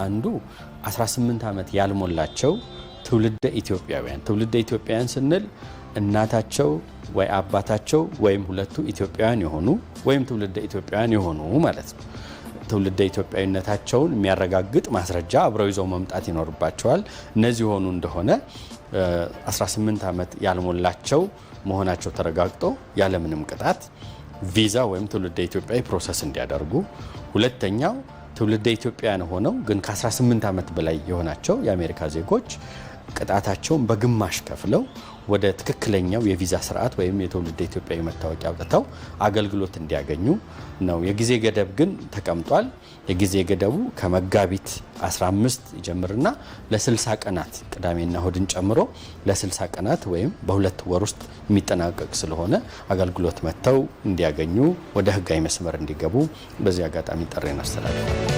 አንዱ 18 ዓመት ያልሞላቸው ትውልደ ኢትዮጵያውያን፣ ትውልደ ኢትዮጵያውያን ስንል እናታቸው ወይ አባታቸው ወይም ሁለቱ ኢትዮጵያውያን የሆኑ ወይም ትውልደ ኢትዮጵያውያን የሆኑ ማለት ነው። ትውልደ ኢትዮጵያዊነታቸውን የሚያረጋግጥ ማስረጃ አብረው ይዘው መምጣት ይኖርባቸዋል። እነዚህ የሆኑ እንደሆነ 18 ዓመት ያልሞላቸው መሆናቸው ተረጋግጦ ያለምንም ቅጣት ቪዛ ወይም ትውልደ ኢትዮጵያዊ process እንዲያደርጉ። ሁለተኛው፣ ትውልደ ኢትዮጵያውያን ሆነው ግን ከ18 ዓመት በላይ የሆናቸው የአሜሪካ ዜጎች ቅጣታቸውን በግማሽ ከፍለው ወደ ትክክለኛው የቪዛ ስርዓት ወይም የትውልደ ኢትዮጵያዊ መታወቂያ አውጥተው አገልግሎት እንዲያገኙ ነው። የጊዜ ገደብ ግን ተቀምጧል። የጊዜ ገደቡ ከመጋቢት 15 ይጀምርና ለ60 ቀናት፣ ቅዳሜና እሁድን ጨምሮ ለ60 ቀናት ወይም በ2 ወር ውስጥ የሚጠናቀቅ ስለሆነ አገልግሎት መጥተው እንዲያገኙ፣ ወደ ህጋዊ መስመር እንዲገቡ በዚህ አጋጣሚ ጥሪዬን አስተላልፋለሁ።